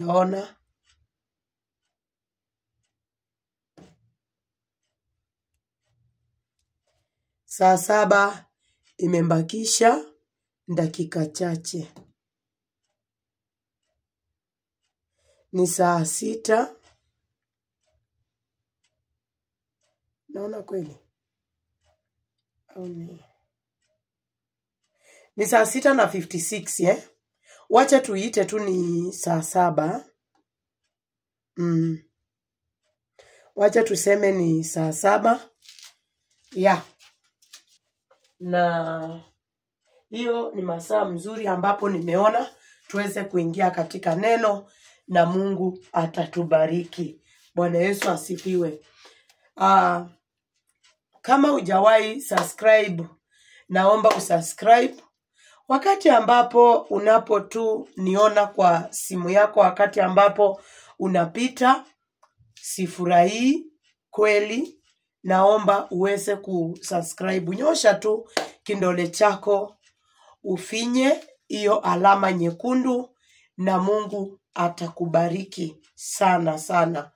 Naona saa 7 imembakisha dakika chache. Ni saa 6. Naona kweli? Au ni saa 6:56 eh? Wacha tuite tu ni saa 7. Wacha tuseme ni saa 7. Yeah. Na hiyo ni masaa mzuri ambapo nimeona tuweze kuingia katika neno na Mungu atatubariki. Bwana Yesu asifiwe. Kama hujawahi subscribe, naomba usubscribe. Wakati ambapo unapo tu niona kwa simu yako, wakati ambapo unapita, sifurahii kweli, naomba uweze kusubscribe. Nyosha tu kidole chako, ufinye hiyo alama nyekundu na Mungu atakubariki sana sana.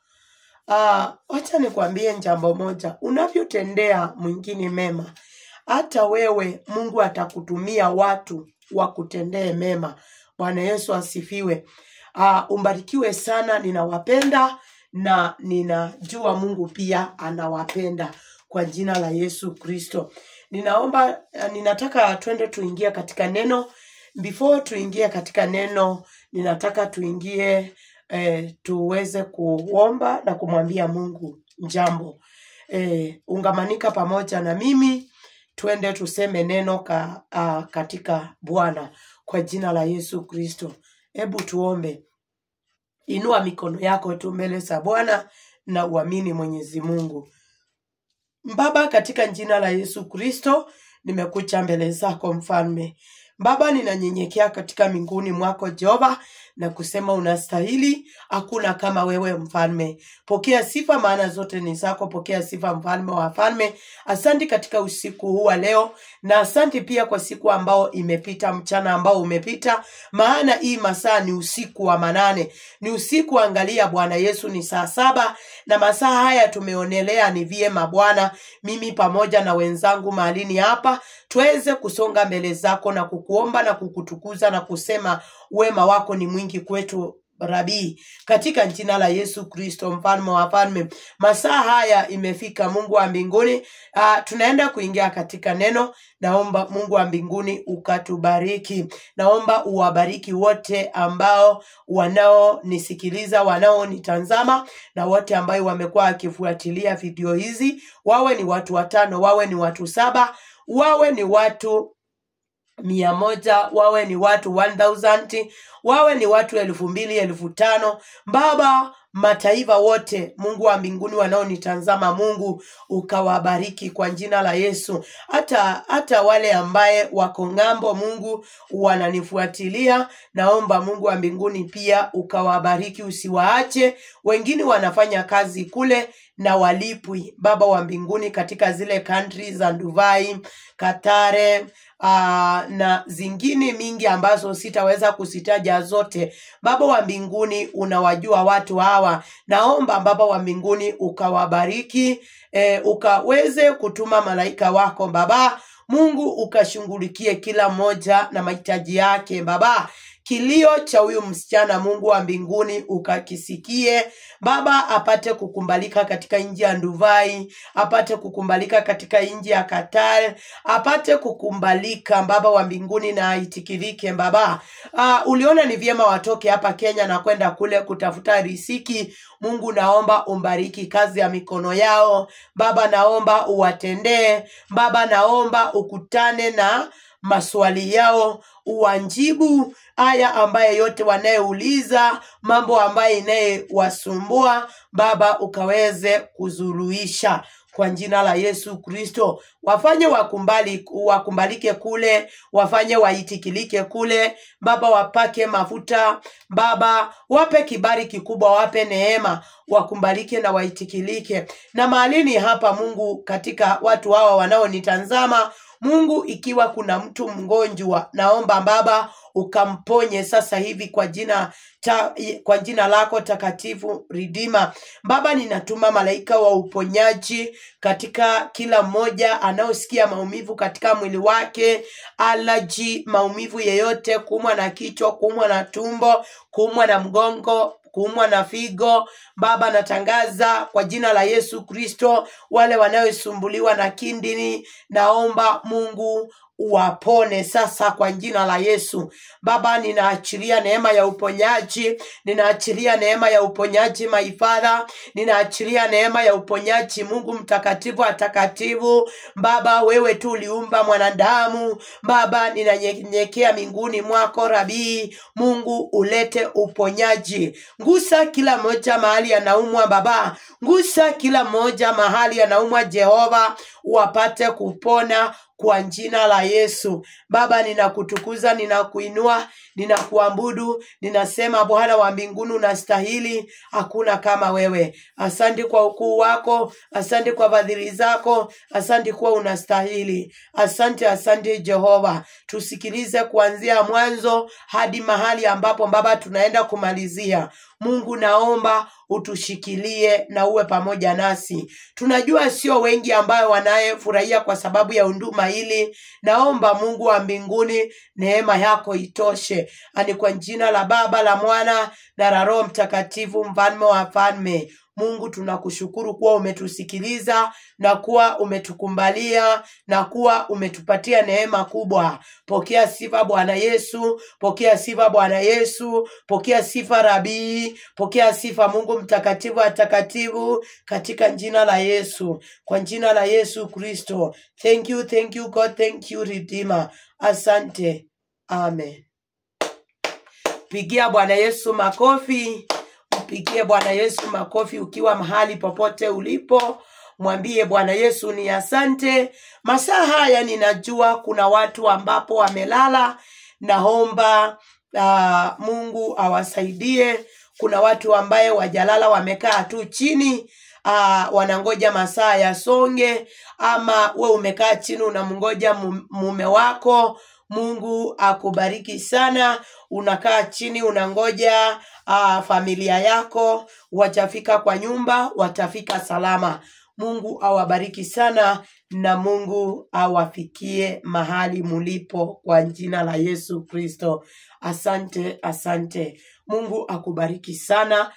Wacha nikwambie jambo moja, unavyotendea mwingine mema, hata wewe Mungu atakutumia watu wakutendee mema. Bwana Yesu asifiwe. Umbarikiwe sana, ninawapenda na ninajua Mungu pia anawapenda kwa jina la Yesu Kristo. Ninaomba, ninataka twende tuingie katika neno. Before tuingie katika neno, ninataka tuingie tuweze kuomba na kumwambia Mungu jambo. Ungamanika pamoja na mimi, twende tuseme neno katika Bwana kwa jina la Yesu Kristo. Hebu tuombe. Inua mikono yako tu mbele za Bwana na uamini Mwenyezi Mungu. Baba, katika jina la Yesu Kristo, nimekuja mbele zako mfalme. Baba, ninanyenyekea katika miguuni mwako Jehova na kusema unastahili, hakuna kama wewe mfalme. Pokea sifa, maana zote ni zako. Pokea sifa, mfalme wa wafalme. Asante katika usiku huu wa leo, na asante pia kwa siku ambao imepita, mchana ambao umepita, maana hii masaa ni usiku wa manane. Ni usiku, angalia Bwana Yesu, ni saa 7, na masaa haya tumeonelea ni vyema Bwana, mimi pamoja na wenzangu mahalini hapa tuweze kusonga mbele zako na kukuomba na kukutukuza na kusema wema wako ni mwingi kwetu Rabi, katika jina la Yesu Kristo mfalme wa wafalme. Masaa haya imefika, Mungu wa mbinguni, tunaenda kuingia katika neno. Naomba Mungu wa mbinguni ukatubariki. Naomba uwabariki wote ambao wanaonisikiliza, wanaonitazama, na wote ambao wamekuwa wakifuatilia video hizi, wawe ni watu 5, wawe ni watu 7, wawe ni watu 100, wawe ni watu 1000, wawe ni watu 2000, 5000. Baba, mataifa wote, Mungu wa mbinguni, wanaonitazama, Mungu ukawabariki kwa jina la Yesu. Hata wale ambaye wako ng'ambo, Mungu wananifuatilia, naomba Mungu wa mbinguni pia ukawabariki, usiwaache. Wengine wanafanya kazi kule na walipwi, Baba wa mbinguni, katika zile countries za Dubai, Katare, na zingine mingi ambazo sitaweza kusitaja zote. Baba wa mbinguni, unawajua watu hawa. Naomba Baba wa mbinguni ukawabariki, ukaweze kutuma malaika wako Baba Mungu, ukashughulikie kila mmoja na mahitaji yake Baba. Kilio cha huyu msichana, Mungu wa mbinguni, ukakisikie Baba, apate kukumbalika katika nchi ya Dubai, apate kukumbalika katika nchi ya Qatar, apate kukumbalika Baba wa mbinguni na aitikilike Baba. Uliona ni vyema watoke hapa Kenya na kwenda kule kutafuta riziki. Mungu, naomba umbariki kazi ya mikono yao Baba, naomba uwatendee Baba, naomba ukutane na maswali yao, uwanjibu haya ambaye yote wanayeuliza, mambo ambaye inayewasumbua Baba, ukaweze kuzuluhisha kwa jina la Yesu Kristo. Wafanye wakumbalike kule, wafanye waitikilike kule Baba, wapake mafuta Baba, wape kibali kikubwa, wape neema, wakumbalike na waitikilike. Na mahalini hapa Mungu, katika watu hawa wanaonitazama Mungu, ikiwa kuna mtu mgonjwa, naomba Baba ukamponye sasa hivi kwa jina lako takatifu Redeemer. Baba, ninatuma malaika wa uponyaji katika kila mmoja anaosikia maumivu katika mwili wake, allergy, maumivu yeyote, kuumwa na kichwa, kuumwa na tumbo, kuumwa na mgongo, kuumwa na figo. Baba, natangaza kwa jina la Yesu Kristo, wale wanaosumbuliwa na kidney, naomba Mungu wapone sasa kwa jina la Yesu. Baba, ninaachilia neema ya uponyaji, ninaachilia neema ya uponyaji my Father, ninaachilia neema ya uponyaji Mungu mtakatifu atakatifu. Baba, wewe tu uliumba mwanadamu. Baba, ninanyenyekea miguuni mwako Rabii. Mungu, ulete uponyaji. Gusa kila mmoja mahali anaumwa Baba, gusa kila mmoja mahali anaumwa Jehova, wapate kupona kwa jina la Yesu. Baba, ninakutukuza, ninakuinua, ninakuabudu, ninasema Bwana wa mbinguni unastahili, hakuna kama wewe. Asante kwa ukuu wako, asante kwa fadhili zako, asante kuwa unastahili. Asante, asante Jehova. Tusikilize kuanzia mwanzo hadi mahali ambapo Baba tunaenda kumalizia. Mungu, naomba utushikilie na uwe pamoja nasi. Tunajua sio wengi ambayo wanayefurahia kwa sababu ya huduma hili. Naomba Mungu wa mbinguni neema yako itoshe. Ani kwa jina la Baba, la Mwana na la Roho Mtakatifu, mfalme wa falme. Mungu, tunakushukuru kuwa umetusikiliza na kuwa umetukumbalia na kuwa umetupatia neema kubwa. Pokea sifa Bwana Yesu, pokea sifa Bwana Yesu, pokea sifa Rabii, pokea sifa Mungu mtakatifu atakatifu, katika jina la Yesu, kwa jina la Yesu Kristo. Thank you, thank you God, thank you Redeemer. Asante. Amen. Pigia Bwana Yesu makofi. Mpigie Bwana Yesu makofi ukiwa mahali popote ulipo. Mwambie Bwana Yesu ni asante. Masaa haya ninajua kuna watu ambapo wamelala. Naomba Mungu awasaidie. Kuna watu ambaye wajalala, wamekaa tu chini, wanangoja masaa yasonge, ama we umekaa chini unamngoja mume wako. Mungu akubariki sana. Unakaa chini unangoja familia yako, watafika kwa nyumba, watafika salama. Mungu awabariki sana na Mungu awafikie mahali mulipo kwa jina la Yesu Kristo. Asante, asante. Mungu akubariki sana.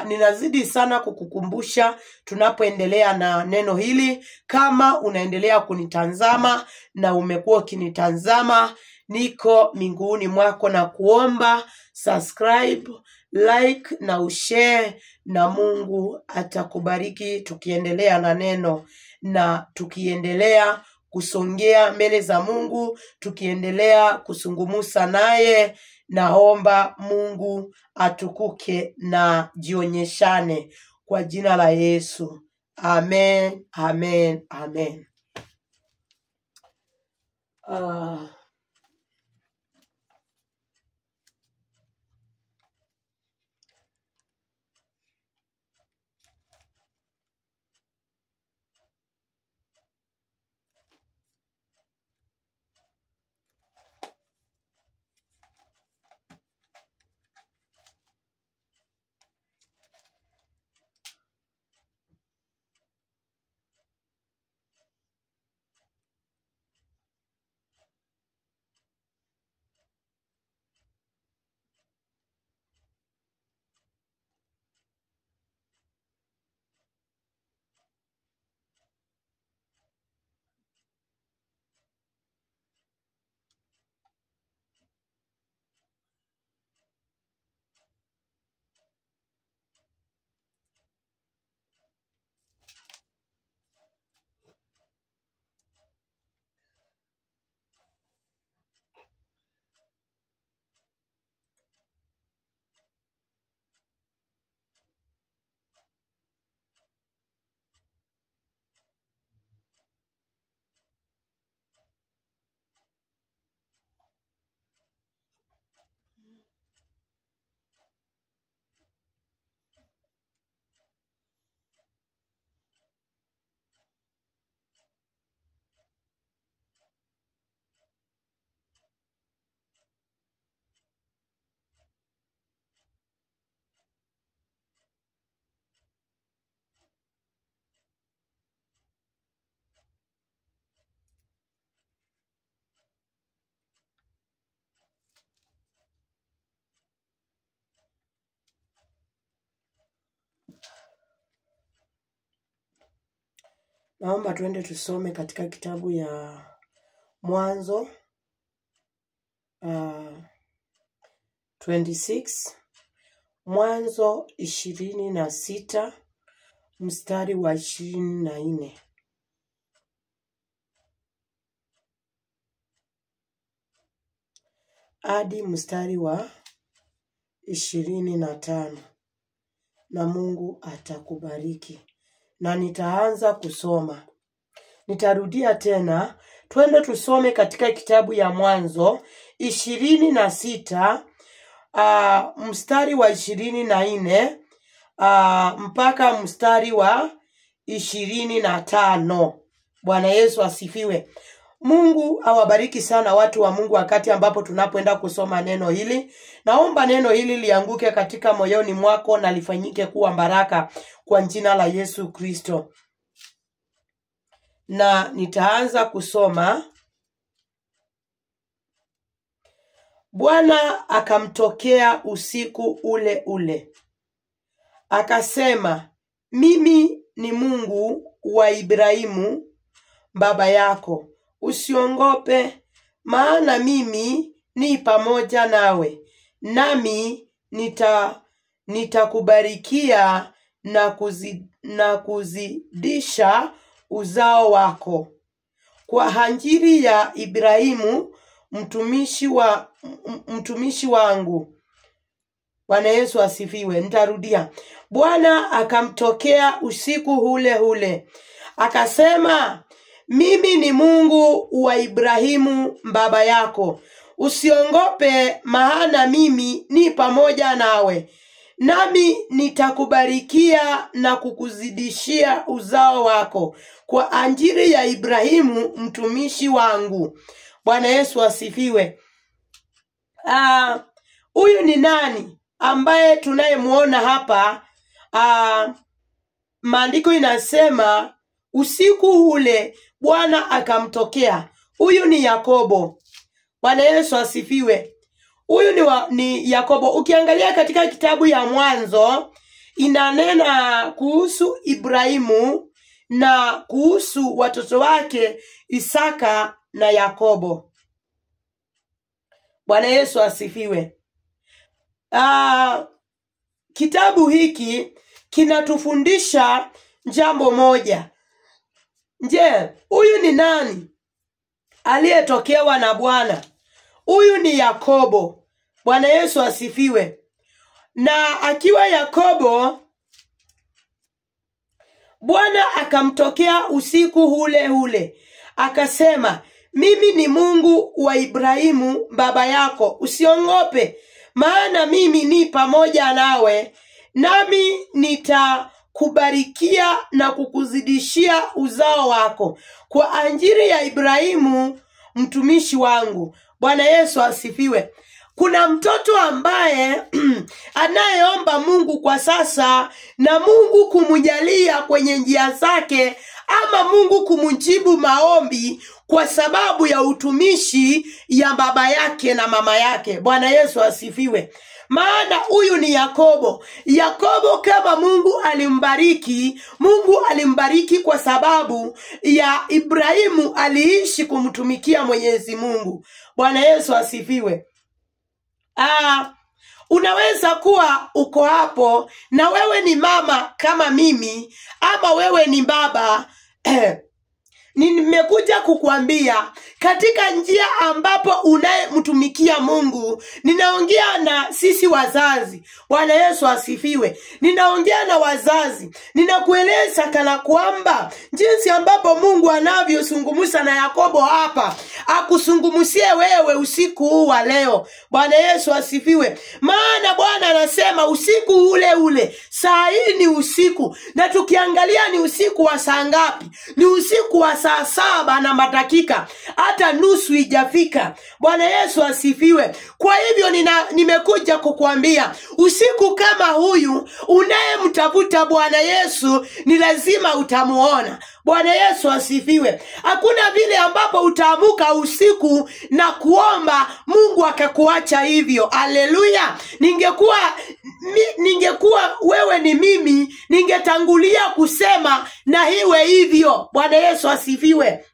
Ninazidi sana kukukumbusha tunapoendelea na neno hili. Kama unaendelea kunitazama na umekuwa ukinitazama, niko miguuni mwako na kuomba subscribe, like na ushare, na Mungu atakubariki tukiendelea na neno na tukiendelea kusongea mbele za Mungu, tukiendelea kusungumusa naye. Naomba Mungu atukuke na jionyeshane kwa jina la Yesu. Amen, amen, amen. Naomba tuende tusome katika kitabu ya Mwanzo 26, Mwanzo 26 mstari wa 24. Hadi mstari wa 25. Na Mungu atakubariki. Na nitaanza kusoma. Nitarudia tena, twende tusome katika kitabu ya Mwanzo 26 mstari wa 24 mpaka mstari wa 25. Bwana Yesu asifiwe. Mungu awabariki sana watu wa Mungu wakati ambapo tunapoenda kusoma neno hili. Naomba neno hili lianguke katika moyoni mwako na lifanyike kuwa baraka kwa jina la Yesu Kristo. Na nitaanza kusoma. Bwana akamtokea usiku ule ule, akasema, mimi ni Mungu wa Ibrahimu baba yako. Usiongope, maana mimi ni pamoja nawe, nami nitakubarikia na kuzidisha uzao wako kwa ajili ya Ibrahimu mtumishi wangu. Bwana Yesu asifiwe. Nitarudia. Bwana akamtokea usiku ule ule, akasema, mimi ni Mungu wa Ibrahimu baba yako. Usiongope, maana mimi ni pamoja nawe, nami nitakubarikia na kukuzidishia uzao wako kwa ajili ya Ibrahimu mtumishi wangu. Bwana Yesu asifiwe. Huyu ni nani ambaye tunayemuona hapa? Maandiko inasema usiku ule Bwana akamtokea. Huyu ni Yakobo. Bwana Yesu asifiwe. Huyu ni Yakobo. Ukiangalia katika kitabu ya Mwanzo inanena kuhusu Ibrahimu na kuhusu watoto wake Isaka na Yakobo. Bwana Yesu asifiwe. Kitabu hiki kinatufundisha jambo moja. Je, huyu ni nani aliyetokewa na Bwana? Huyu ni Yakobo. Bwana Yesu asifiwe. Na akiwa Yakobo, Bwana akamtokea usiku ule ule, akasema, mimi ni Mungu wa Ibrahimu baba yako. Usiongope, maana mimi ni pamoja nawe, nami nitakubarikia na kukuzidishia uzao wako kwa ajili ya Ibrahimu mtumishi wangu. Bwana Yesu asifiwe. Kuna mtoto ambaye anayeomba Mungu kwa sasa na Mungu kumjalia kwenye njia zake, ama Mungu kumjibu maombi kwa sababu ya utumishi ya baba yake na mama yake. Bwana Yesu asifiwe. Maana huyu ni Yakobo. Yakobo kama Mungu alimbariki, Mungu alimbariki kwa sababu ya Ibrahimu aliishi kumtumikia Mwenyezi Mungu. Bwana Yesu asifiwe. Unaweza kuwa uko hapo na wewe ni mama kama mimi, ama wewe ni baba. Nimekuja kukuambia katika njia ambapo unayemtumikia Mungu. Ninaongea na sisi wazazi. Bwana Yesu asifiwe. Ninaongea na wazazi. Ninakueleza kana kwamba jinsi ambapo Mungu anavyozungumza na Yakobo hapa, akusungumzie wewe usiku huu wa leo. Bwana Yesu asifiwe. Maana Bwana anasema usiku ule ule, saa hii ni usiku, na tukiangalia ni usiku wa saa ngapi? Ni usiku wa saa 7 na madakika, hata nusu ijafika. Bwana Yesu asifiwe. Kwa hivyo nimekuja kukuambia usiku kama huyu unayemtafuta Bwana Yesu ni lazima utamuona. Bwana Yesu asifiwe. Hakuna vile ambapo utaamuka usiku na kuomba Mungu akakuacha hivyo. Haleluya. Ningekuwa wewe ni mimi, ningetangulia kusema na iwe hivyo. Bwana Yesu asifiwe.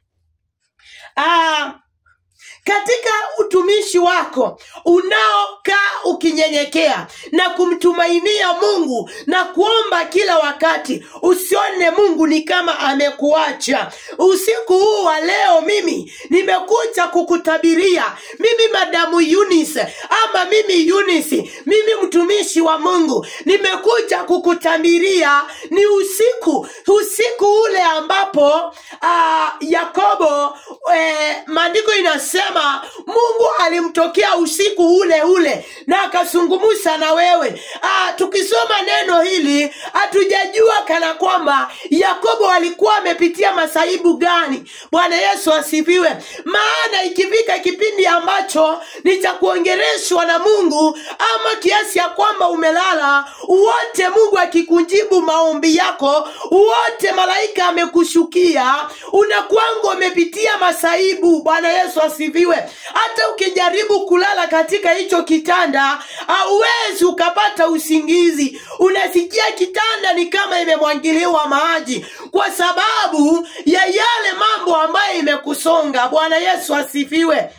Katika utumishi wako unaokaa ukinyenyekea na kumtumainia Mungu na kuomba kila wakati, usione Mungu ni kama amekuacha. Usiku huu wa leo mimi nimekuja kukutabiria, mimi Madamu Eunice, ama mimi Eunice, mimi mtumishi wa Mungu, nimekuja kukutabiria. Ni usiku ule ambapo Yakobo, maandiko inasema Mungu alimtokea usiku ule ule na akazungumza na wewe. Tukisoma neno hili hatujajua kana kwamba Yakobo alikuwa amepitia masaibu gani. Bwana Yesu asifiwe. Maana ikifika kipindi ambacho ni cha kuongeleshwa na Mungu, ama kiasi ya kwamba umelala, wote Mungu akikujibu maombi yako, wote malaika amekushukia, unakuanga umepitia masaibu. Bwana Yesu asifiwe. Hata ukijaribu kulala katika hicho kitanda hauwezi ukapata usingizi. Unasikia kitanda ni kama imemwangiliwa maji, kwa sababu ya yale mambo ambayo imekusonga. Bwana Yesu asifiwe.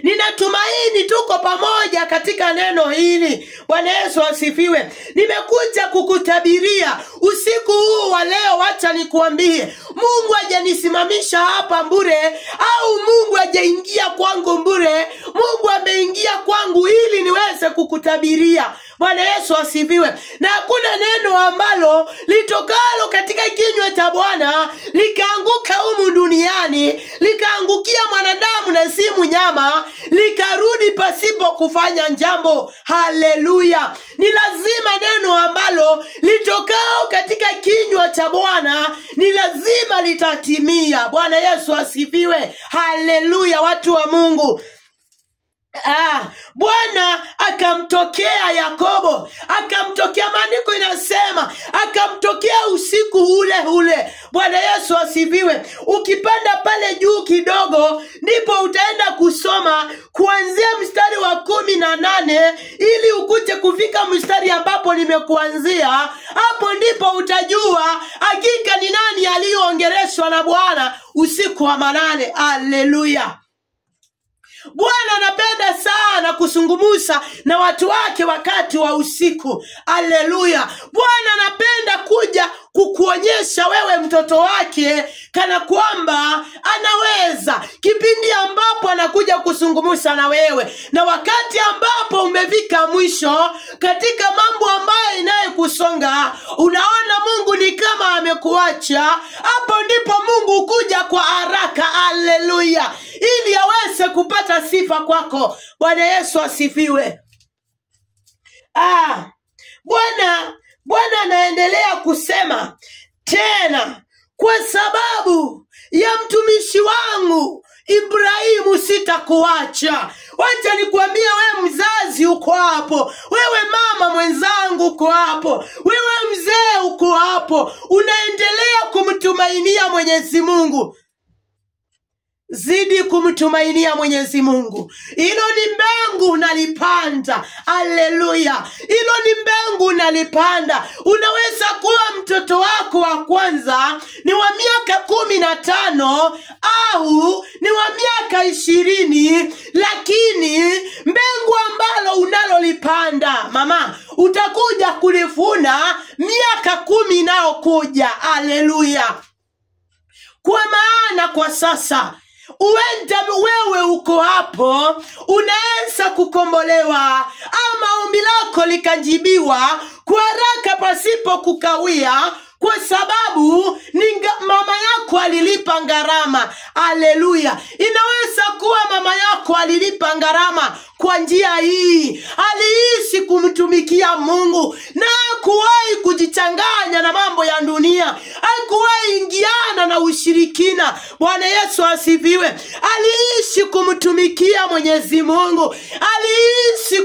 Ninatumaini tuko pamoja katika neno hili. Bwana Yesu asifiwe. Nimekuja kukutabiria usiku huu wa leo. Acha nikuambie, Mungu hajanisimamisha hapa bure, au Mungu hajaingia kwangu bure. Mungu ameingia kwangu ili niweze kukutabiria. Bwana Yesu asifiwe. Na hakuna neno ambalo litokalo katika kinywa cha Bwana likaanguka humu duniani, likaangukia mwanadamu na si mnyama, likarudi pasipo kufanya jambo. Haleluya. Ni lazima neno ambalo litokao katika kinywa cha Bwana ni lazima litatimia. Bwana Yesu asifiwe. Haleluya, watu wa Mungu. Bwana akamtokea Yakobo, akamtokea, maandiko inasema akamtokea usiku ule ule. Bwana Yesu asifiwe. Ukipanda pale juu kidogo ndipo utaenda kusoma kuanzia mstari wa 18 ili ukuje kufika mstari ambapo nimekuanzia. Hapo ndipo utajua hakika ni nani aliyeongeleshwa na Bwana usiku wa manane. Haleluya. Bwana anapenda sana kusungumusa na watu wake wakati wa usiku. Haleluya. Bwana anapenda kuja kukuonyesha wewe mtoto wake kana kwamba anaweza, kipindi ambapo anakuja kusungumusa na wewe, na wakati ambapo umefika mwisho katika mambo ambayo inayokusonga, unaona Mungu ni kama amekuacha, hapo ndipo Mungu kuja kwa haraka. Haleluya, ili aweze kupata sifa kwako. Bwana Yesu asifiwe. Bwana anaendelea kusema tena, kwa sababu ya mtumishi wangu Ibrahimu sitakuacha. Wacha nikwambie wewe mzazi uko hapo, wewe mama mwenzangu uko hapo, wewe mzee uko hapo, unaendelea kumtumainia Mwenyezi Mungu. Zidi kumtumainia Mwenyezi Mungu. Hilo ni mbegu unalipanda. Haleluya. Hilo ni mbegu unalipanda. Unaweza kuwa mtoto wako wa kwanza ni wa miaka 15 au ni wa miaka 20, lakini mbegu ambalo unalolipanda mama, utakuja kulifuna miaka 10 inayokuja. Haleluya. Kwa maana kwa sasa uenda wewe uko hapo, unaweza kukombolewa ama ombi lako likajibiwa kwa haraka pasipo kukawia, kwa sababu ni mama yako alilipa gharama. Haleluya. Inaweza kuwa mama yako alilipa gharama kwa njia hii, aliishi kumtumikia Mungu na hakuwahi kujichanganya na mambo ya dunia, hakuwahi ingiana na ushirikina. Bwana Yesu asifiwe. Aliishi kumtumikia Mwenyezi Mungu, aliishi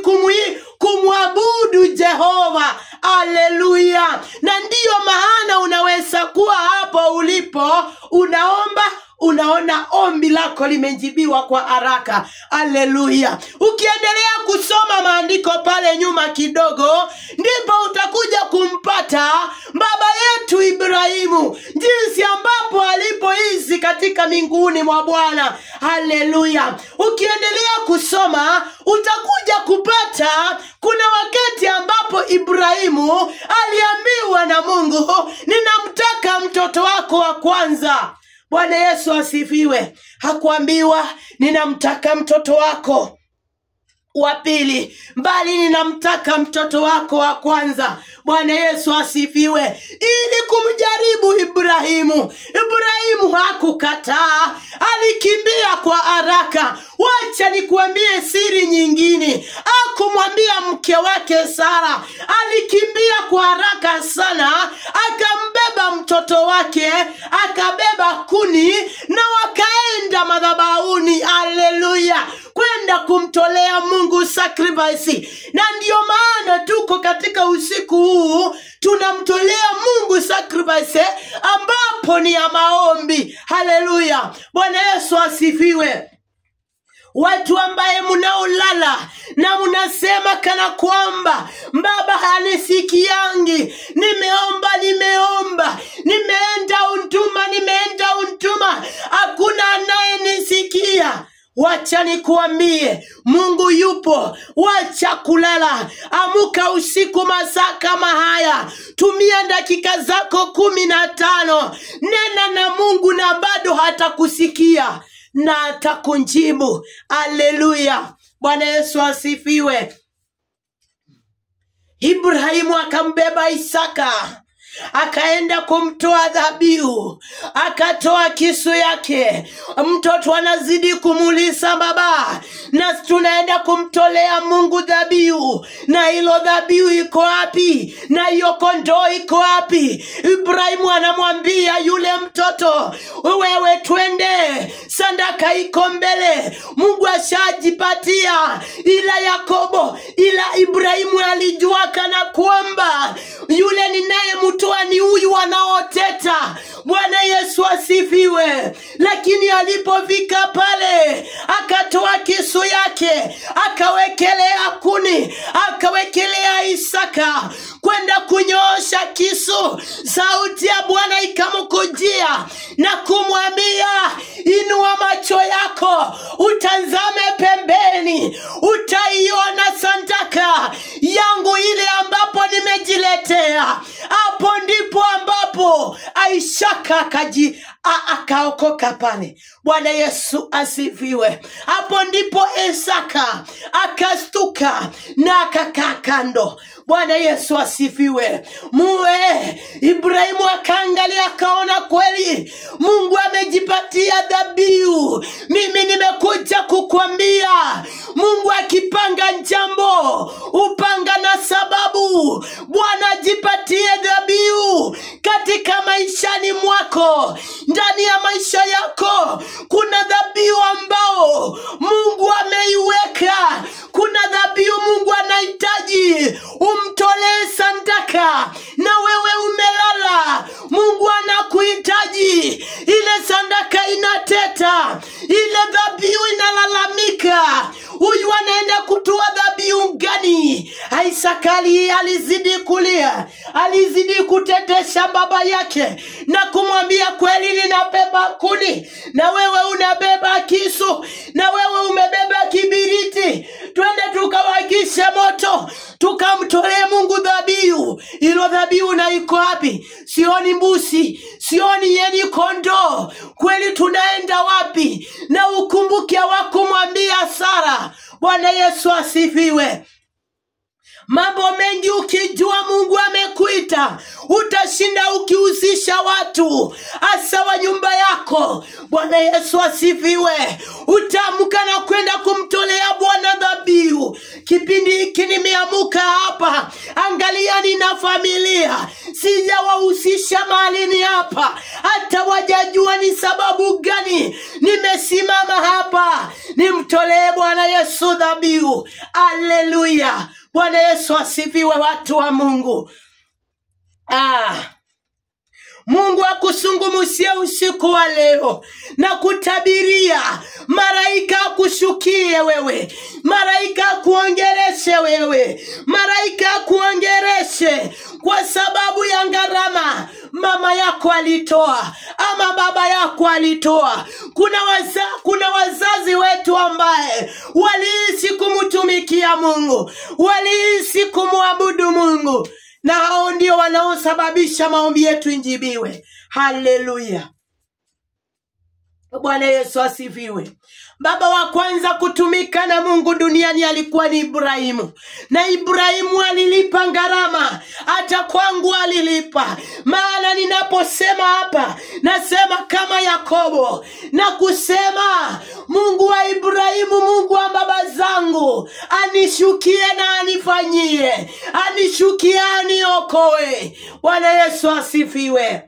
kumwabudu Jehova. Haleluya! Na ndiyo maana unaweza kuwa hapo ulipo unaomba, unaona ombi lako limejibiwa kwa haraka. Haleluya! Ukiendelea kusoma maandiko pale nyuma kidogo, ndipo utakuja kumpata baba yetu Ibrahimu, jinsi ambapo alipoishi katika miguuni mwa Bwana. Haleluya! Ukiendelea kusoma utakuja kupata kuna wakati ambapo Ibrahimu aliambiwa na Mungu, ninamtaka mtoto wako wa kwanza. Bwana Yesu asifiwe. Hakuambiwa ninamtaka mtoto wako wa pili, bali ninamtaka mtoto wako wa kwanza. Bwana Yesu asifiwe. Ili kumjaribu Ibrahimu. Ibrahimu hakukataa, alikimbia kwa haraka. Wacha nikuambie siri nyingine. Hakumwambia mke wake Sara, alikimbia kwa haraka sana, akambeba mtoto wake, akabeba kuni na wakaenda madhabahuni. Haleluya, kwenda kumtolea Mungu sacrifice. Na ndiyo maana tuko katika usiku huu tunamtolea Mungu sacrifice ambapo ni ya maombi. Haleluya, Bwana Yesu asifiwe. Watu ambaye mnaolala na mnasema kana kwamba baba hanisikiangi, nimeomba, nimeenda untuma, hakuna anayenisikia. Wacha nikuambie, Mungu yupo. Wacha kulala, amuka usiku masaa kama haya, tumia dakika zako 15, nena na Mungu na bado hatakusikia na atakujibu. Haleluya, Bwana Yesu asifiwe. Ibrahimu akambeba Isaka, akaenda kumtoa dhabihu, akatoa kisu yake. Mtoto anazidi kumuuliza baba, na tunaenda kumtolea Mungu dhabihu, na hilo dhabihu iko wapi? Na hiyo kondoo iko wapi? Ibrahimu anamwambia yule mtoto, wewe twende, sadaka iko mbele, Mungu ashajipatia. Ila Yakobo, ila Ibrahimu alijua kana kwamba yule ninayemtoa ni huyu anaoteta. Bwana Yesu asifiwe. Lakini alipofika pale, akatoa kisu yake, akawekelea kuni, akawekelea Isaka kwenda kunyoosha kisu. Sauti ya Bwana ikamkujia na kumwambia, inua macho yako utazame pembeni, utaiona sadaka yangu ile ambapo nimejiletea. Hapo ndipo ambapo Isaka akaokoka pale. Bwana Yesu asifiwe. Hapo ndipo Isaka akastuka na akakaa kando. Bwana Yesu asifiwe. Muwe Ibrahimu akaangalia akaona kweli Mungu amejipatia dhabihu. Mimi nimekuja kukwambia, Mungu akipanga jambo upanga na sababu. Bwana ajipatie dhabihu katika maishani mwako. Ndani ya maisha yako kuna dhabihu ambao Mungu ameiweka. Kuna dhabihu Mungu anahitaji umtolee sadaka, na wewe umelala. Mungu anakuhitaji. Ile sadaka inateta, ile dhabihu inalalamika. Huyu anaenda kutoa dhabihu gani? Isaka alizidi kulia, alizidi kutetesha baba yake na kumwambia, kweli ninabeba kuni na wewe unabeba kisu na wewe umebeba kibiriti, twende tukawakishe moto tukamtolee Mungu dhabihu. Ilo dhabihu na iko wapi? Sioni mbuzi, sioni yeni kondoo. Kweli tunaenda wapi? Na ukumbuke hawakumwambia Sara. Bwana Yesu asifiwe. Mambo mengi ukijua Mungu amekuita, utashinda ukihusisha watu, hasa wa nyumba yako. Bwana Yesu asifiwe. Utaamka na kwenda kumtolea Bwana dhabihu. Kipindi hiki nimeamka hapa, angalia nina familia, sijawahusisha malini hapa, hata wajajua ni sababu gani nimesimama hapa nimtolee Bwana Yesu dhabihu. Haleluya. Bwana Yesu asifiwe, watu wa Mungu. Mungu akusungumusie usiku wa leo na kutabiria, malaika akushukie wewe, malaika akuongereshe wewe, malaika akuongereshe kwa sababu ya gharama mama yako alitoa ama baba yako alitoa. Kuna wazazi wetu ambaye waliishi kumtumikia Mungu, waliishi kumwabudu Mungu, na hao ndio wanaosababisha maombi yetu injibiwe. Haleluya. Bwana Yesu asifiwe. Baba wa kwanza kutumika na Mungu duniani alikuwa ni Ibrahimu. Na Ibrahimu alilipa gharama, hata kwangu alilipa. Maana ninaposema hapa, nasema kama Yakobo, na kusema Mungu wa Ibrahimu, Mungu wa baba zangu, anishukie na anifanyie, anishukie aniokoe. Bwana Yesu asifiwe.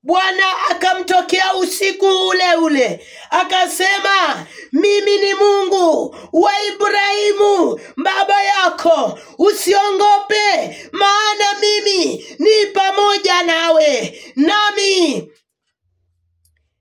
Bwana akamtokea usiku ule ule, akasema, mimi ni Mungu wa Ibrahimu baba yako, usiongope, maana mimi ni pamoja nawe, nami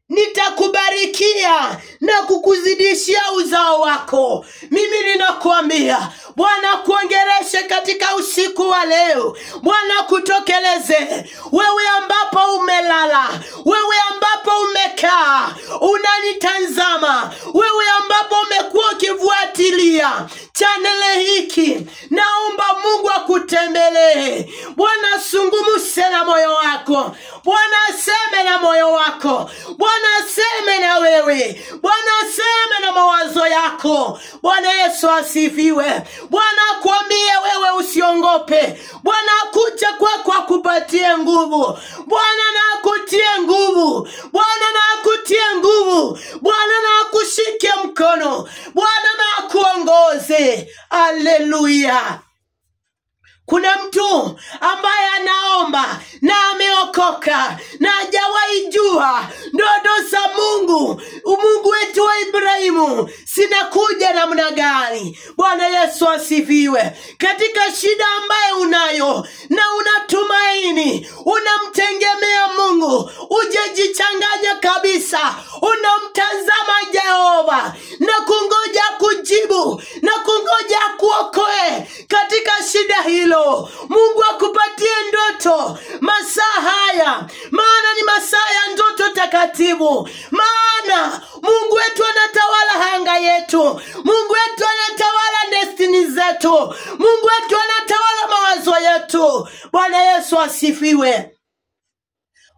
nitakubarikia na kukuzidishia uzao wako. Mimi ninakuambia, Bwana kuongereshe katika usiku wa leo. Bwana kutokeleze wewe ambapo umelala, wewe ambapo umekaa unanitazama, wewe ambapo umekuwa ukifuatilia chanele hiki, naomba Mungu akutembelee. Bwana sungumuse na moyo wako, Bwana aseme na moyo wako, Bwana aseme na wewe, Bwana aseme na mawazo yako. Bwana Yesu asifiwe. Bwana akuambie wewe usiongope. Bwana akuja kwako akupatie nguvu. Bwana na akutie nguvu. Bwana na akutie nguvu. Bwana na akushike mkono. Bwana na akuongoze. Haleluya. Kuna mtu ambaye anaomba na ameokoka na hajawahi jua ndoto za Mungu, Mungu wetu wa Ibrahimu sinakuja namna gani. Bwana Yesu asifiwe. Katika shida ambaye unayo na unatumaini, unamtegemea Mungu, hujajichanganya kabisa, unamtazama Jehova na kungoja kujibu na kungoja kuokoe katika shida hilo. Mungu akupatie ndoto masaa haya, maana ni masaa ya ndoto takatifu. Maana Mungu wetu anatawala anga yetu, Mungu wetu anatawala destiny zetu, Mungu wetu anatawala mawazo yetu. Bwana Yesu asifiwe.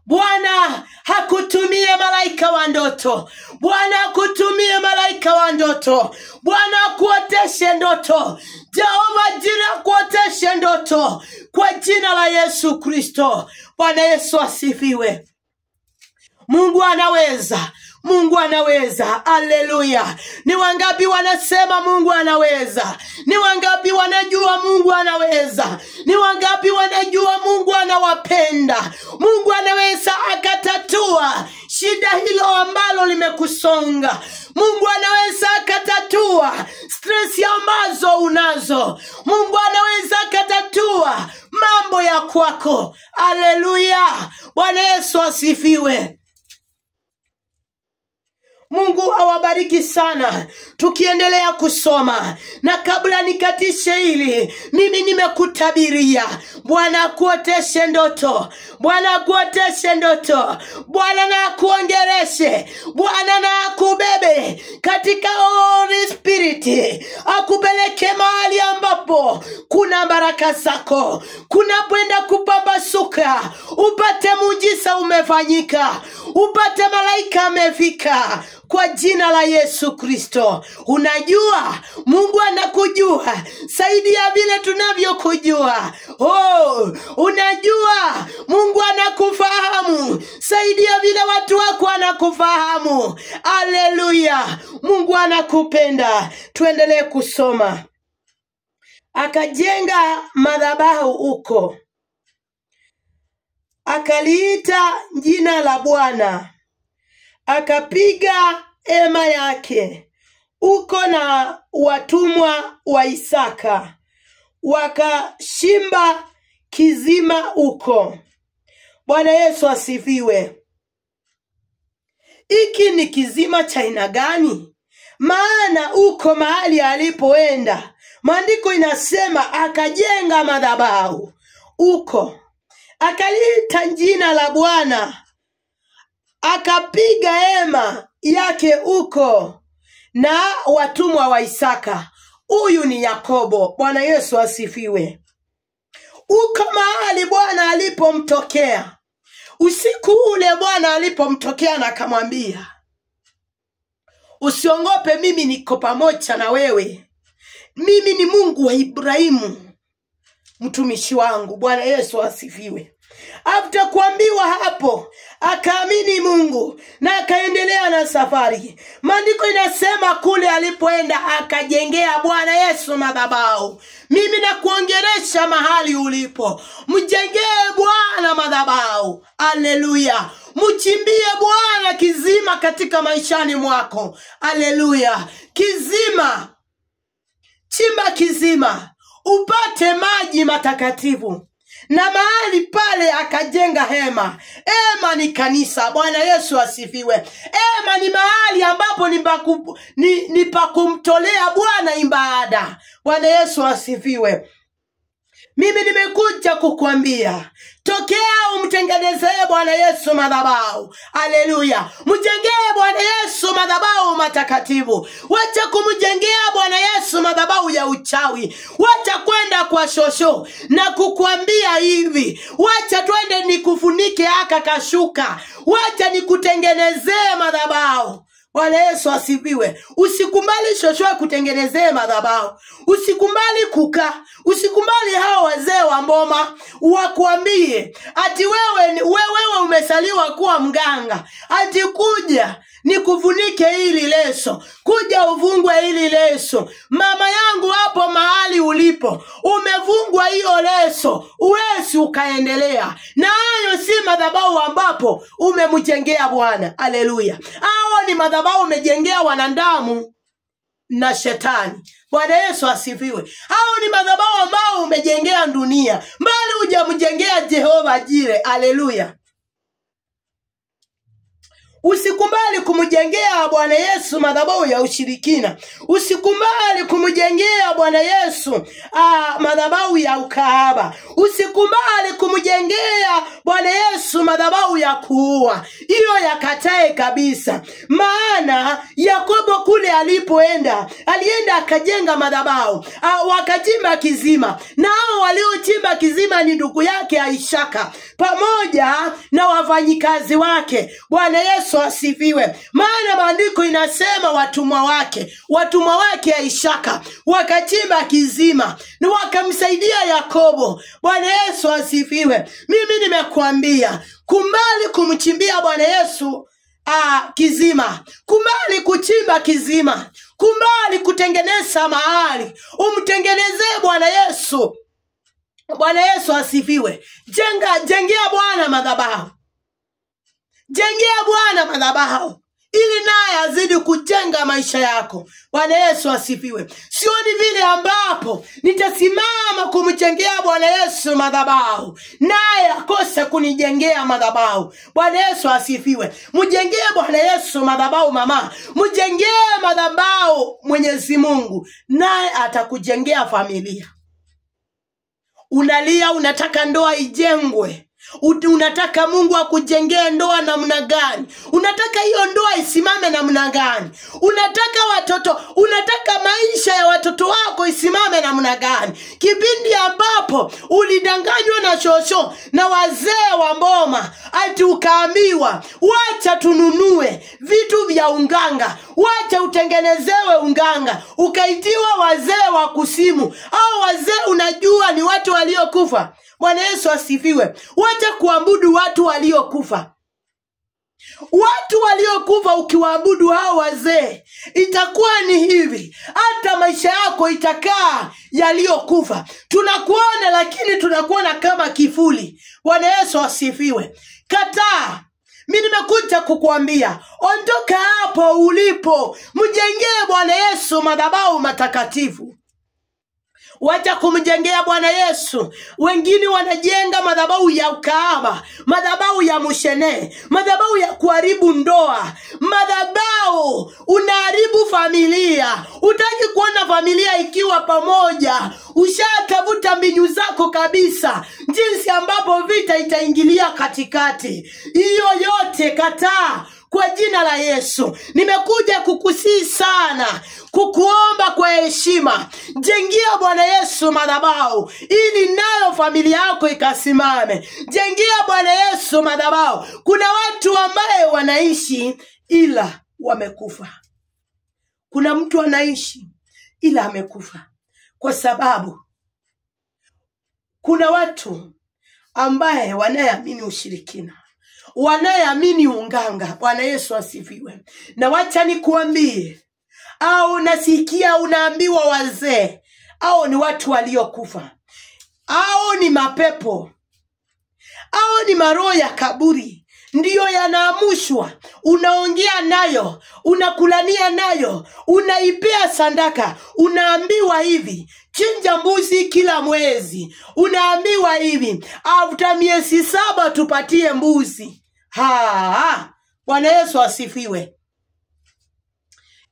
Bwana hakutumie malaika wa ndoto. Bwana hakutumie malaika wa ndoto. Bwana akuoteshe ndoto. Jehova jina akuoteshe ndoto kwa jina la Yesu Kristo. Bwana Yesu asifiwe. Mungu anaweza. Mungu anaweza. Haleluya. Ni wangapi wanasema Mungu anaweza? Ni wangapi wanajua Mungu anaweza? Ni wangapi wanajua Mungu anawapenda? Mungu anaweza akatatua shida hilo ambalo limekusonga. Mungu anaweza akatatua stress ambazo unazo. Mungu anaweza akatatua mambo ya kwako. Haleluya. Bwana Yesu asifiwe. Mungu awabariki sana. Tukiendelea kusoma, na kabla nikatishe hili, mimi nimekutabiria, Bwana akuoteshe ndoto, Bwana akuoteshe ndoto, Bwana na akuongereshe, Bwana na akubebe katika Holy Spirit, akupeleke mahali ambapo kuna baraka zako, kunapoenda kupambasuka, upate muujiza umefanyika, upate malaika amefika, kwa jina la Yesu Kristo. Unajua Mungu anakujua zaidi ya vile tunavyokujua. Oh, unajua Mungu anakufahamu zaidi ya vile watu wako wanakufahamu. Haleluya. Mungu anakupenda. Tuendelee kusoma. Akajenga madhabahu huko, akaliita jina la Bwana, akapiga hema yake uko na watumwa wa Isaka, wakashimba kizima huko. Bwana Yesu asifiwe. Hiki ni kizima cha aina gani? Maana huko mahali alipoenda, maandiko inasema akajenga madhabahu huko, akaliita jina la Bwana, akapiga hema yake huko na watumwa wa Isaka. Huyu ni Yakobo. Bwana Yesu asifiwe. Huko mahali Bwana alipomtokea usiku ule, Bwana alipomtokea na akamwambia, usiongope, mimi niko pamoja na wewe, mimi ni Mungu wa Ibrahimu mtumishi wangu. Bwana Yesu asifiwe. After kuambiwa hapo, akaamini Mungu na akaendelea na safari. Maandiko inasema kule alipoenda akajengea Bwana Yesu madhabahu. Mimi nakuongelesha mahali ulipo, mjengee Bwana madhabahu. Haleluya. Mchimbie Bwana kizima katika maishani mwako. Haleluya. Kizima, chimba kizima upate maji matakatifu. Na mahali pale akajenga hema. Hema ni kanisa. Bwana Yesu asifiwe. Hema ni mahali ambapo ni pa kumtolea Bwana ibada. Bwana Yesu asifiwe. Mimi nimekuja kukuambia, tokea umtengenezee Bwana Yesu madhabahu. Haleluya. Mjengee Bwana Yesu madhabahu matakatifu. Wacha kumjengea Bwana Yesu madhabahu ya uchawi. Wacha kwenda kwa shosho na kukuambia hivi, wacha twende nikufunike aka kashuka, wacha nikutengenezee madhabahu. Bwana Yesu asifiwe. Usikubali shosho kutengenezee madhabahu. Usikubali kukaa. Usikubali hao wazee wa mboma wakuambie ati wewe umesaliwa kuwa mganga, ati kuja nikufunike hili leso, kuja uvungwe hili leso. Mama yangu, hapo mahali ulipo umevungwa hiyo leso, uwezi ukaendelea na hayo. Si madhabahu ambapo umemjengea Bwana. Haleluya. Hao ni madhabahu umejengea wanadamu na shetani. Bwana Yesu asifiwe. Hao ni madhabahu ambao umejengea dunia, mbali hujamjengea Jehova Jire. Haleluya. Usikubali kumjengea Bwana Yesu madhabahu ya ushirikina. Usikubali kumjengea Bwana Yesu madhabahu ya ukahaba. Usikubali kumjengea Bwana Yesu madhabahu ya kuua. Hiyo yakatae kabisa. Maana Yakobo kule alipoenda, alienda akajenga madhabahu, wakachimba kizima. Na hao waliochimba kizima ni ndugu yake Isaka pamoja na wafanyikazi wake. Bwana Yesu asifiwe. Maana maandiko inasema watumwa wake Isaka wakachimba kizima na wakamsaidia Yakobo. Bwana Yesu asifiwe. Mimi nimekuambia, kubali kumchimbia Bwana Yesu kizima, kubali kuchimba kizima, kubali kutengeneza mahali umtengenezee Bwana Yesu. Bwana Yesu asifiwe. Jengea Bwana madhabahu. Jengea Bwana madhabahu ili naye azidi kujenga maisha yako. Bwana Yesu asifiwe. Sioni vile ambapo nitasimama kumjengea Bwana Yesu madhabahu naye akose kunijengea madhabahu. Bwana Yesu asifiwe. Mjengee Bwana Yesu madhabahu mama, mjengee madhabahu Mwenyezi Mungu, naye atakujengea familia. Unalia, unataka ndoa ijengwe. Unataka Mungu akujengee ndoa namna gani? Unataka hiyo ndoa isimame namna gani? Unataka watoto, unataka maisha ya watoto wako isimame namna gani? Kipindi ambapo ulidanganywa na shosho na wazee wa mboma, ati ukaambiwa wacha tununue vitu vya unganga, wacha utengenezewe unganga, ukaitiwa wazee wa kusimu. Au wazee unajua ni watu waliokufa. Bwana Yesu asifiwe. Wacha kuabudu watu waliokufa. Watu waliokufa ukiwaabudu hao wazee, itakuwa ni hivi, hata maisha yako itakaa yaliyokufa. Tunakuona lakini tunakuona kama kifuli. Bwana Yesu asifiwe. Kataa. Mimi nimekuja kukuambia, ondoka hapo ulipo, mjengee Bwana Yesu madhabahu matakatifu. Wacha kumjengea Bwana Yesu. Wengine wanajenga madhabahu ya ukahaba, madhabahu ya mushene, madhabahu ya kuharibu ndoa, madhabahu unaharibu familia. Hutaki kuona familia ikiwa pamoja. Ushatafuta mbinu zako kabisa, jinsi ambapo vita itaingilia katikati. Hiyo yote kataa kwa jina la Yesu. Nimekuja kukusii sana, kukuomba kwa heshima, jengia Bwana Yesu madhabahu ili nayo familia yako ikasimame. Jengia Bwana Yesu madhabahu. Kuna watu ambaye wanaishi ila wamekufa. Kuna mtu anaishi ila amekufa, kwa sababu kuna watu ambaye wanayeamini ushirikina, wanayeamini unganga. Bwana Yesu asifiwe. Na wacha nikuambie, au nasikia unaambiwa wazee au ni watu waliokufa, au ni mapepo, au ni maroho ya kaburi ndiyo yanaamushwa. Unaongea nayo, unakulania nayo, unaipea sandaka, unaambiwa hivi, chinja mbuzi kila mwezi. Unaambiwa hivi, after miezi 7 tupatie mbuzi. Ha, Bwana Yesu asifiwe.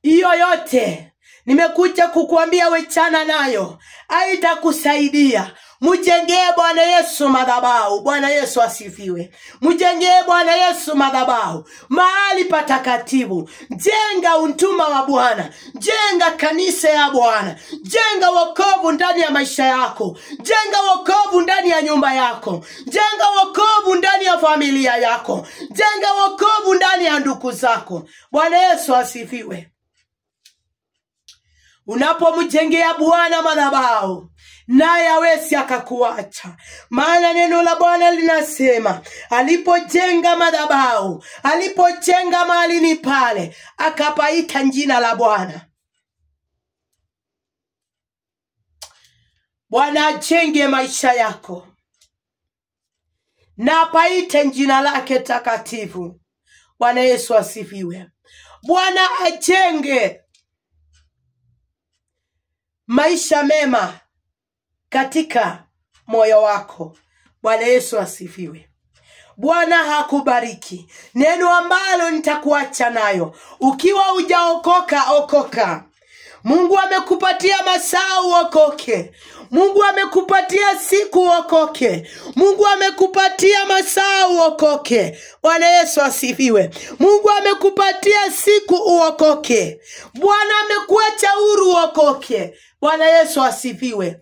Hiyo yote nimekuja kukuambia wechana nayo, haitakusaidia. Mjengee Bwana Yesu madhabahu. Bwana Yesu asifiwe. Mjengee Bwana Yesu madhabahu, mahali patakatifu. Jenga untuma wa Bwana, jenga kanisa ya Bwana, jenga wokovu ndani ya maisha yako, jenga wokovu ndani ya nyumba yako, jenga wokovu ndani ya familia yako, jenga wokovu ndani ya ndugu zako. Bwana Yesu asifiwe. Unapomjengea Bwana madhabahu, naye hawezi akakuacha. Maana neno la Bwana linasema, alipojenga madhabahu, alipojenga mahali ni pale, akapaita jina la Bwana. Bwana ajenge maisha yako na apaite jina lake takatifu. Bwana Yesu asifiwe. Bwana ajenge maisha mema katika moyo wako. Bwana Yesu asifiwe. Bwana hakubariki. Neno ambalo nitakuacha nayo, ukiwa hujaokoka, okoka. Mungu amekupatia masaa uokoke. Mungu amekupatia siku uokoke. Mungu amekupatia masaa uokoke. Bwana Yesu asifiwe. Mungu amekupatia siku uokoke. Bwana amekuacha huru uokoke. Bwana Yesu asifiwe.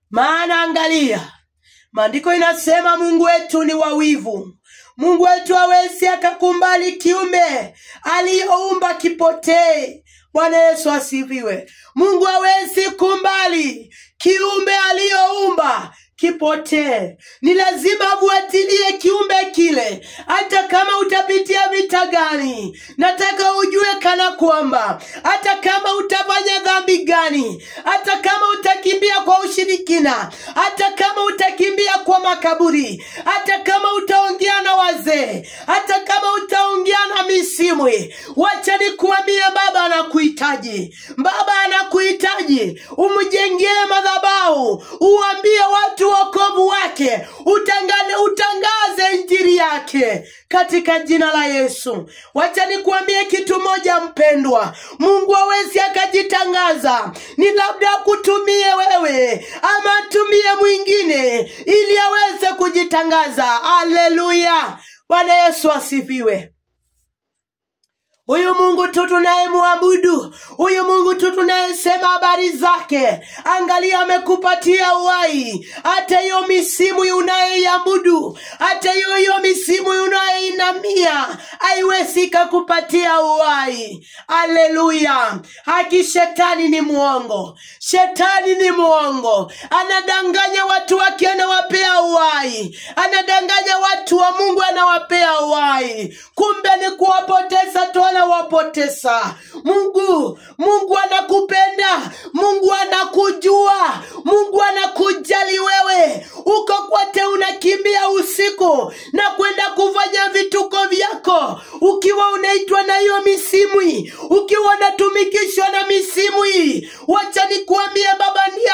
Maana angalia, maandiko inasema Mungu wetu ni wawivu. Mungu wetu hawezi akakumbali kiumbe aliyoumba kipotee. Bwana Yesu asifiwe. Mungu hawezi kumbali kiumbe aliyoumba kipotee. Ni lazima afuatilie kiumbe kile, hata kama utapitia vita gani. Nataka ujue kana kwamba hata kama utafanya dhambi gani, hata kama utakimbia kwa ushirikina, hata kama utakimbia kwa makaburi, hata kama utaongea na wazee, hata kama utaongea na misimwi, wacha nikuambie, Baba anakuhitaji. Baba anakuhitaji umjengee madhabahu, uambie watu wokovu wake, utangaze injili yake katika jina la Yesu. Wacha nikuambie kitu moja mpendwa, Mungu hawezi akajitangaza, ni labda akutumie wewe ama atumie mwingine ili aweze kujitangaza. Haleluya, Bwana Yesu asifiwe. Huyu Mungu tu tunayemwabudu, huyu Mungu tu tunayesema habari zake, angalia amekupatia uhai. Hata hiyo misimu unayoiabudu, hata hiyo misimu unayoinamia, haiwezi kukupatia uhai. Haleluya. Haki, shetani ni muongo. Shetani ni muongo, anadanganya watu wake, anawapea uhai, anadanganya watu wa Mungu, anawapea uhai, kumbe ni kuwapoteza tu, anawapoteza. Mungu anakupenda, Mungu anakujua, Mungu anakujali wewe. Uko kote unakimbia usiku na kwenda kufanya vituko vyako, ukiwa unaitwa na hiyo misimwi, ukiwa unatumikishwa na misimwi. Wacha nikuambie, Baba ndiye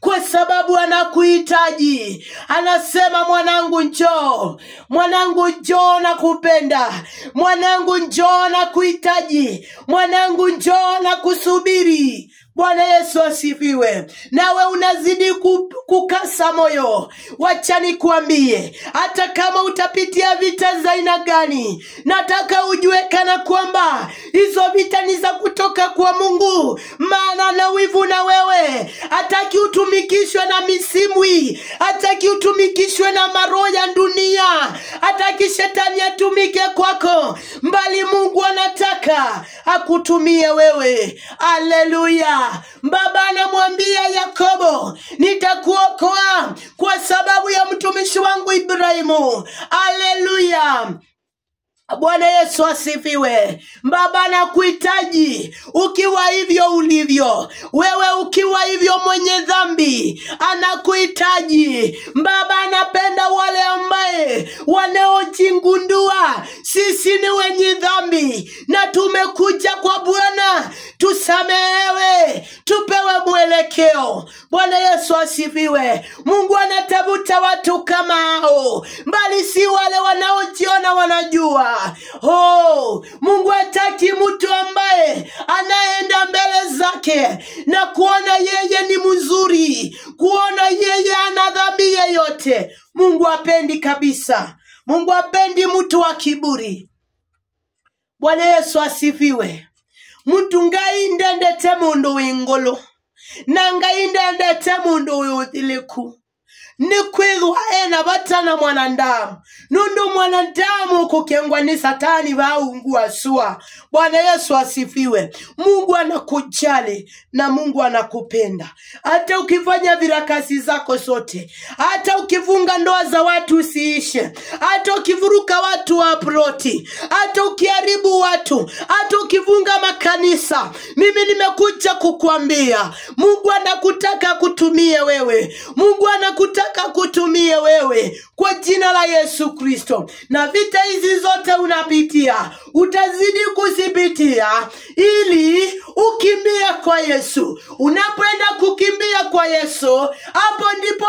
Kwa sababu anakuhitaji. Anasema mwanangu njoo, mwanangu njoo nakupenda, mwanangu njoo nakuhitaji, mwanangu njoo nakusubiri. Bwana Yesu asifiwe. Nawe unazidi kukasa moyo. Wacha nikuambie, hata kama utapitia vita za aina gani, nataka ujue kana kwamba hizo vita ni za kutoka kwa Mungu, maana ana wivu na wewe. Hataki utumikishwe na misimwi, hataki utumikishwe na maroho ya dunia, hataki shetani atumike kwako, mbali Mungu anataka akutumie wewe. Haleluya. Baba anamwambia Yakobo, nitakuokoa kwa sababu ya mtumishi wangu Ibrahimu. Haleluya. Bwana Yesu asifiwe. Baba anakuhitaji ukiwa hivyo ulivyo. Wewe ukiwa hivyo mwenye dhambi, anakuhitaji. Baba anapenda wale ambaye wanaojigundua sisi ni wenye dhambi na tumekuja kwa Bwana tusamehewe, tupewe mwelekeo. Bwana Yesu asifiwe. Mungu anatafuta watu kama hao, mbali si wale wanaojiona wanajua. Oh, Mungu hataki mtu ambaye anaenda mbele zake na kuona yeye ni mzuri, kuona yeye ana dhambi yeyote. Mungu hapendi kabisa. Mungu hapendi mtu wa kiburi. Bwana Yesu asifiwe. Mtu ngai ndendete mundu wingulu na ngai ndendete mundu wiyuthiliku nikwithwa ena bata na mwanadamu nundu mwanadamu kukengwa ni satani vaungua sua. Bwana Yesu asifiwe. Mungu anakujali na Mungu anakupenda. Hata ukifanya virakasi zako zote, hata ukifunga ndoa za watu usiishe, hata ukivuruka watu wa ploti, hata ukiharibu watu, hata ukifunga makanisa, mimi nimekuja kukuambia Mungu anakutaka kutumie wewe. Mungu anakutaka kutumie wewe kwa jina la Yesu Kristo. Na vita hizi zote unapitia, utazidi kuzipitia ili ukimbie kwa Yesu. Unapoenda kukimbia kwa Yesu, hapo ndipo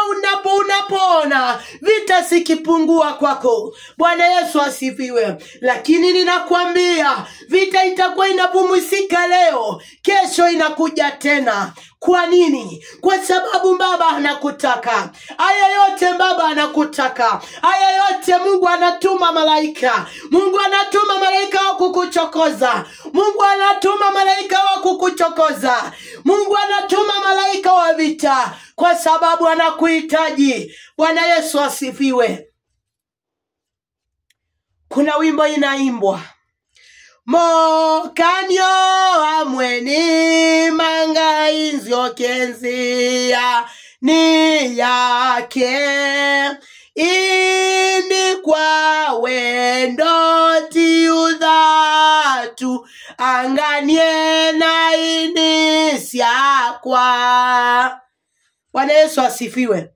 unapoona vita sikipungua kwako. Bwana Yesu asifiwe. Lakini ninakwambia vita itakuwa inapumzika leo, kesho inakuja tena. Kwa nini? Kwa sababu Baba anakutaka. Haya yote Baba anakutaka. Haya yote Mungu anatuma malaika. Mungu anatuma malaika wa kukuchokoza. Mungu anatuma malaika wa kukuchokoza. Mungu anatuma malaika wa vita kwa sababu anakuhitaji. Bwana Yesu asifiwe. Kuna wimbo inaimbwa, Mokanyo amweni manga inzokenzia ni yake ini kwa wendo tiudhatu anganie na inisiakwa. Bwana Yesu asifiwe.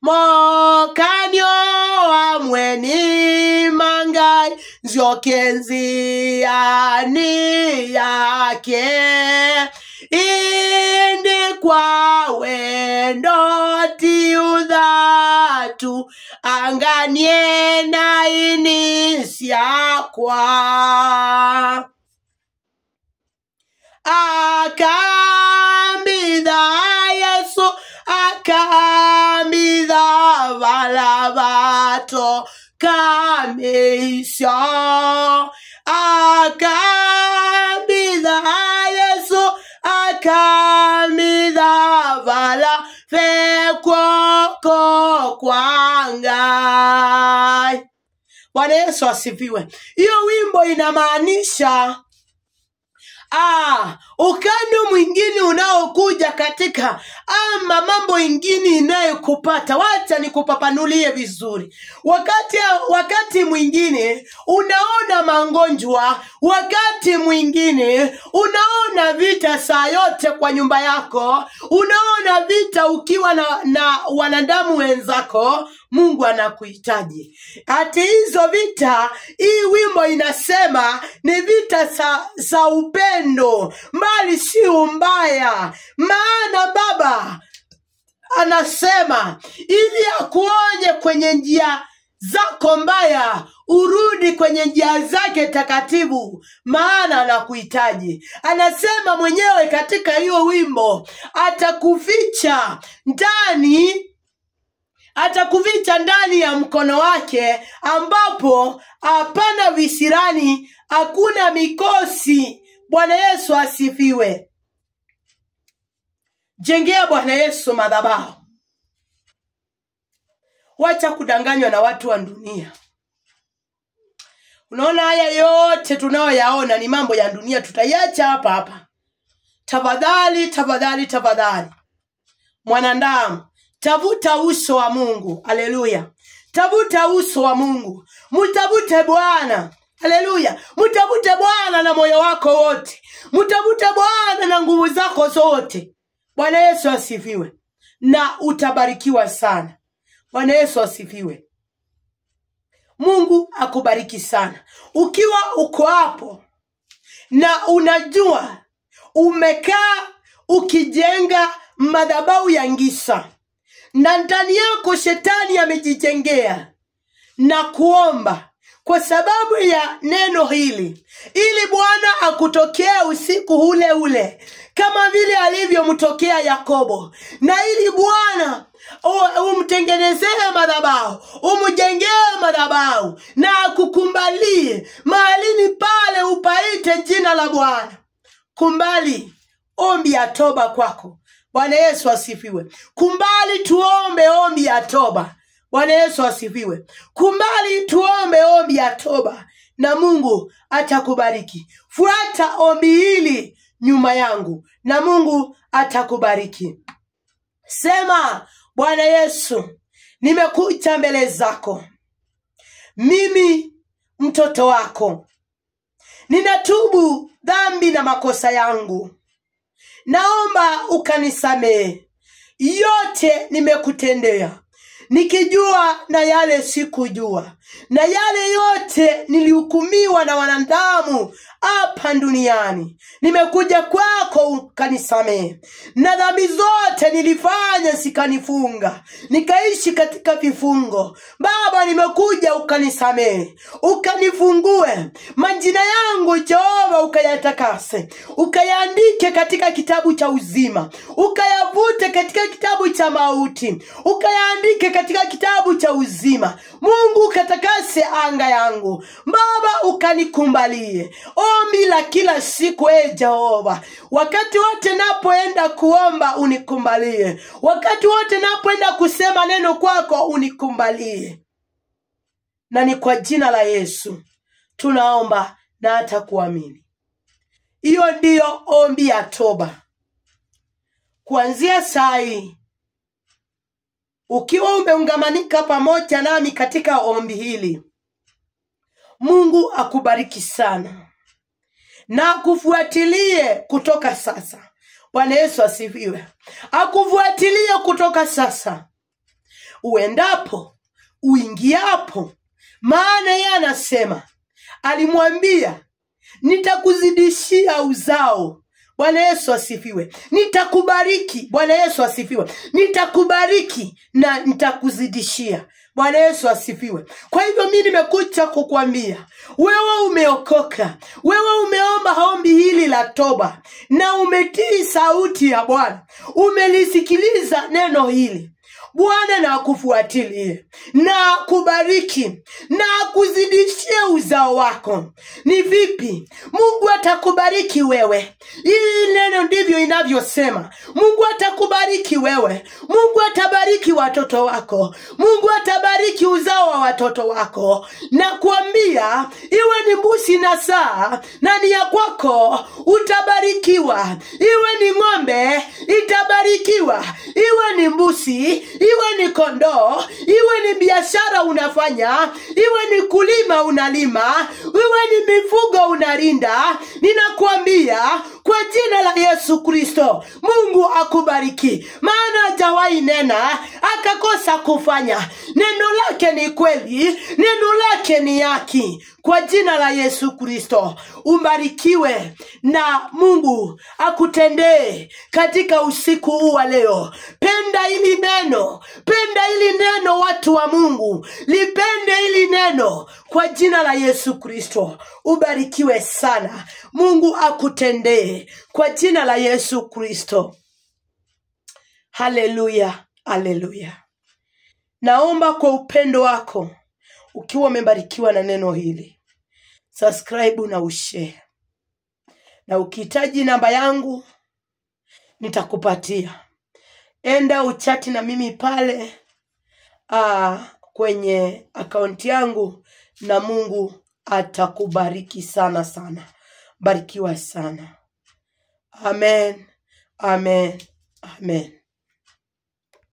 Mokanyo amweni manga nzokenzia ni yake indi kwa wendo tiudhatu anganie na inisiakwa. Akambidha Yesu, akambidha valavato kamisha. Akambidha Yesu, akambidha vala fekwoko kwangai. Bwana Yesu asifiwe. Hiyo wimbo inamaanisha ukando mwingine unaokuja katika ama mambo ingine inayokupata. Wacha nikupapanulie vizuri. Wakati mwingine unaona magonjwa, wakati mwingine unaona vita saa yote kwa nyumba yako, unaona vita ukiwa na wanadamu wenzako. Mungu anakuhitaji. Ati hizo vita, hii wimbo inasema ni vita za upendo, mbali si umbaya. Maana Baba Anasema ili akuonye kwenye njia zako mbaya, urudi kwenye njia zake takatifu, maana anakuhitaji. Anasema mwenyewe katika hiyo wimbo, atakuficha ndani ya mkono wake, ambapo hapana visirani, hakuna mikosi. Bwana Yesu asifiwe. Jengea Bwana Yesu madhabahu. Wacha kudanganywa na watu wa dunia. Unaona haya yote tunayoyaona ni mambo ya dunia, tutaiacha hapa hapa. Tafadhali, tafadhali, tafadhali. Mwanadamu, tafuta uso wa Mungu. Haleluya. Tafuta uso wa Mungu. Mtafute Bwana. Haleluya. Mtafute Bwana na moyo wako wote. Mtafute Bwana na nguvu zako zote. Bwana Yesu asifiwe. Na utabarikiwa sana. Bwana Yesu asifiwe. Mungu akubariki sana. Ukiwa uko hapo na unajua umekaa ukijenga madhabahu ya ngisa, na ndani yako shetani amejijengea, na kuomba kwa sababu ya neno hili, ili Bwana akutokee usiku ule ule kama vile alivyomtokea Yakobo, na ili Bwana umtengenezee madhabahu, umjengee madhabahu, na akukumbalie mahalini pale upaite jina la Bwana. Kumbali ombi ya toba kwako. Bwana Yesu asifiwe. Kumbali tuombe ombi ya toba. Bwana Yesu asifiwe. Kumbali tuombe ombi ya toba, na Mungu atakubariki. Fuata ombi hili nyuma yangu, na Mungu atakubariki. Sema, Bwana Yesu, nimekuja mbele zako, mimi mtoto wako. Ninatubu dhambi na makosa yangu. Naomba ukanisamehe yote nimekutendea, nikijua na yale sikujua, na yale yote nilihukumiwa na wanadamu hapa duniani. Nimekuja kwako ukanisamehe, na dhambi zote nilifanya sikanifunga, nikaishi katika vifungo. Baba, nimekuja ukanisamehe, ukanifungue majina yangu Jehova, ukayatakase, ukayaandike katika kitabu cha uzima, ukayavute katika kitabu cha mauti, ukayaandike katika kitabu cha uzima. Mungu, ukatakase anga yangu. Baba, ukanikumbalie ombi la kila siku. Jehova, wakati wote napoenda kuomba unikumbalie, wakati wote napoenda kusema neno kwako unikumbalie. Na ni kwa jina la Yesu tunaomba na hata kuamini. Hiyo ndiyo ombi ya toba. Kuanzia saa hii, ukiwa umeungamanika pamoja nami katika ombi hili, Mungu akubariki sana na akufuatilie kutoka sasa. Bwana Yesu asifiwe. Akufuatilie kutoka sasa, uendapo, uingiapo. Maana yeye anasema, alimwambia, nitakuzidishia uzao. Bwana Yesu asifiwe. Nitakubariki. Bwana Yesu asifiwe. Nitakubariki na nitakuzidishia. Bwana Yesu asifiwe. Kwa hivyo mimi nimekuja kukuambia, wewe umeokoka, wewe umeomba ombi hili la toba, na umetii sauti ya Bwana, umelisikiliza neno hili. Bwana na akufuatilie na akubariki na akuzidishie uzao wako. Ni vipi Mungu atakubariki wewe? Hili neno ndivyo inavyosema. Mungu atakubariki wewe. Mungu atabariki watoto wako. Mungu atabariki uzao wa watoto wako. Na kuambia, iwe ni mbuzi na saa na ni ya kwako, utabarikiwa. Iwe ni ng'ombe itabarikiwa, iwe ni mbuzi, iwe ni kondoo, iwe ni biashara unafanya, iwe ni kulima unalima, iwe ni mifugo unarinda. Ninakuambia kwa jina la Yesu Kristo, Mungu akubariki. Maana hajawahi nena akakosa kufanya. Neno lake ni kweli, neno lake ni haki. Kwa jina la Yesu Kristo, umbarikiwe na Mungu akutendee katika usiku huu wa leo. Penda hili neno, penda hili neno, watu wa Mungu, lipende hili neno kwa jina la Yesu Kristo. Ubarikiwe sana, Mungu akutendee kwa jina la Yesu Kristo. Haleluya, haleluya. Naomba kwa upendo wako, ukiwa umebarikiwa na neno hili, subscribe na ushare, na ukihitaji namba yangu nitakupatia. Enda uchati na mimi pale kwenye akaunti yangu, na Mungu atakubariki sana sana. Barikiwa sana. Amen, amen, amen.